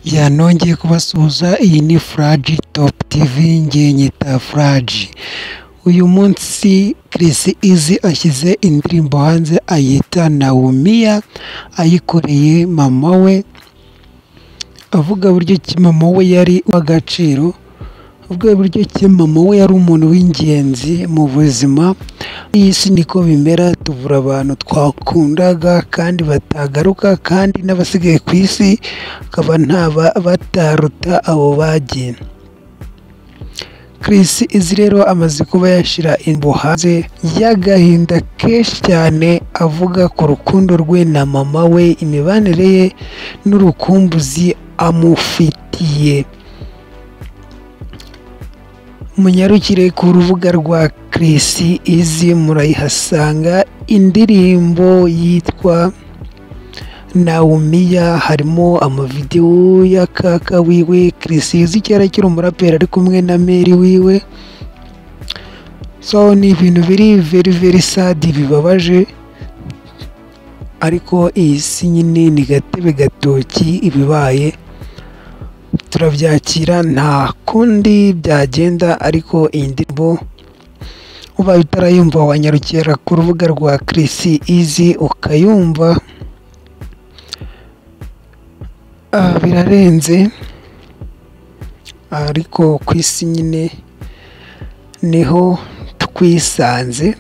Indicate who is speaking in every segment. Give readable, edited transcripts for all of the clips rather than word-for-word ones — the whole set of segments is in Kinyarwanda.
Speaker 1: Nongeye kubasuhuza, iyi ni Furaji Topu TV, ngiye nyita Furaji. Uyu munsi Chriss Eazy ashyize indirimbo hanze ayita Naumia, ayikoreye mama we, avuga buryo ki mama we yari uw'agaciro, avuga buryo ki mama we yari umuntu w'ingenzi mu buzima. Iyi si niko bimera, tubura abantu twakundaga kandi batagaruka, kandi n'abasigaye ku isi akaba nta bataruta abo bagiye. Chriss Eazy rero amaze kuba yashyira indirimbo hanze y'agahinda kenshi cyane, avuga ku rukundo rwe na mama we, imibanire ye n'urukumbuzi amufitiye. Munyarukire ku rubuga rwa Chriss Eazy murayihasanga indirimbo yitwa Naumia, harimo amavidewo ya kaka wiwe. Chriss Eazy kera akiri umuraperi ari kumwe na Mary wiwe. So ni ibintu biri very very sad, bibabaje, ariko iyi si nyine ni gatebe gatoki, ibibaye turabyakira nta kundi byagenda. Ariko iyi ndirimbo ubaye utarayumva wanyarukira ku rubuga rwa Chriss Eazy ukayumva. Birarenze, ariko ku isi nyine niho twisanze.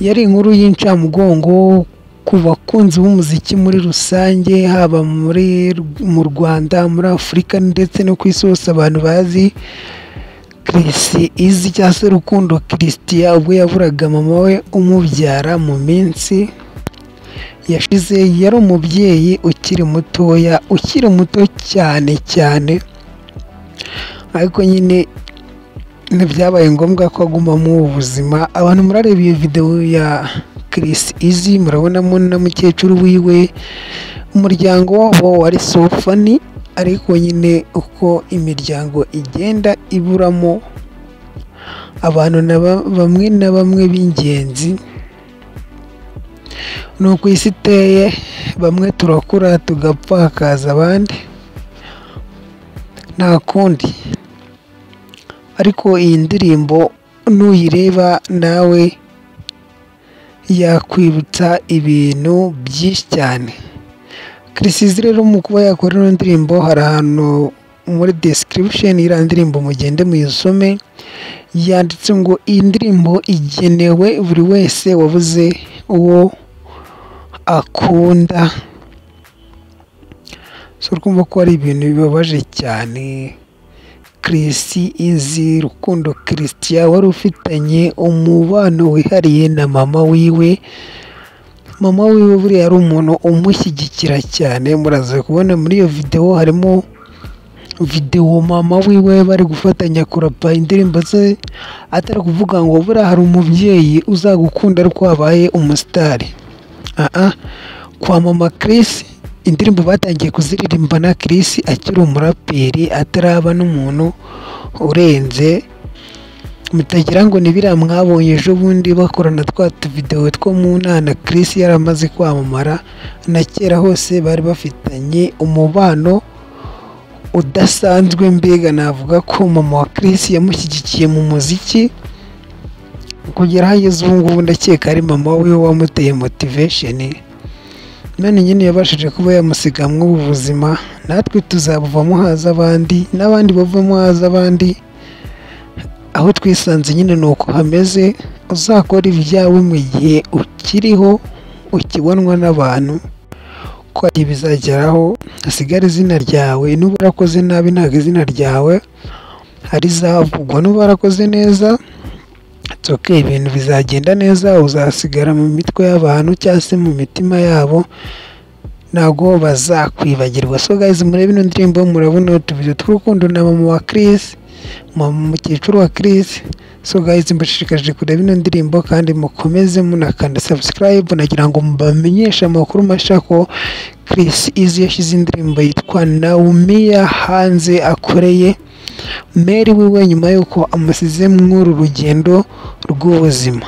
Speaker 1: Yari inkuru y'incamugongo ku bakunzi b'umuziki muri rusange, haba mu Rwanda, muri Afurika ndetse no ku isi hose. Abantu bazi Chriss Eazy cyangwa se Rukundo Christian ubwo yaburaga mama we umubyara mu minsi yashize, yari umubyeyi ukiri mutoya, ukiri muto cyane cyane, ariko nyine ntibyabaye ngombwa ko aguma muri ubu buzima. Abantu murareba iyo videwo ya Chriss Eazy murabonamo na mukecuru wiwe, umuryango wabo wari so funny, ariko nyine uko imiryango igenda iburamo abantu bamwe na bamwe b'ingenzi, ni uko isi iteye, bamwe turakura tugapfa hakaza abandi, nta kundi. Ariko iyi ndirimbo nuyireba nawe yakwibutsa ibintu byinshi cyane. Chriss Eazy rero mu kuba yakora ino ndirimbo, hari ahantu muri description y'iriya ndirimbo, mugende muyisome, yanditse ngo iyi ndirimbo igenewe buri wese wabuze uwo akunda. So urumva ko ari ibintu bibabaje cyane. Chriss Eazy, Rukundo Christian wari ufitanye umubano wihariye na mama wiwe. Mama wiwe buriya ari umuntu umushyigikira cyane, muraza kubona muri iyo videwo, harimo videwo mama wiwe bari gufatanya kurapa indirimbo ze, atari kuvuga ngo buriya hari umubyeyi uzagukunda ariko wabaye umusitari. Kwa mama Chris indirimbo batangiye kuziririmba na Chris akiri umuraperi, ataraba n'umuntu urenze. Mutagira ngo ni biriya mwabonye ejo bundi bakorana twa tuvidewo two mu nana, Chris yaramaze kwamamara, na kera hose bari bafitanye umubano udasanzwe. Mbega navuga ko mama wa Chris yamushyigikiye mu muziki kugera aho ageze ubu ngubu, ndakeka ari mama we wamuteye motivation. None nyine yabashije kuba yamusiga muri ubu buzima, natwe tuzabuvamo haza abandi, n'abandi bavamo haza abandi. Aho twisanze nyine ni uko hameze. Uzakora ibyawe mu gihe ukiriho, ukibonwa n'abantu, ko bizageraho hasigara izina ryawe. Nuba warakoze nabi ntabwo izina ryawe harizavugwa, nuba warakoze neza it's okay, ibintu bizagenda neza, uzasigara mu mitwe y'abantu cyangwa se mu mitima yabo, ntabwo bazakwibagirwa. So guys, murebe ino ndirimbo, murabona utuvidewo tw'urukundo na mama wa Chris, mama mukecuru wa Chris. So guys, mbashishikarije kureba ino ndirimbo kandi mukomeze munakanda subscribe, nagira ngo mbamenyeshe amakuru mashya ko Chriss Eazy yashyize indirimbo yitwa Naumia hanze, akoreye Mary wiwe nyuma y'uko amusize muri uru rugendo rw'ubuzima.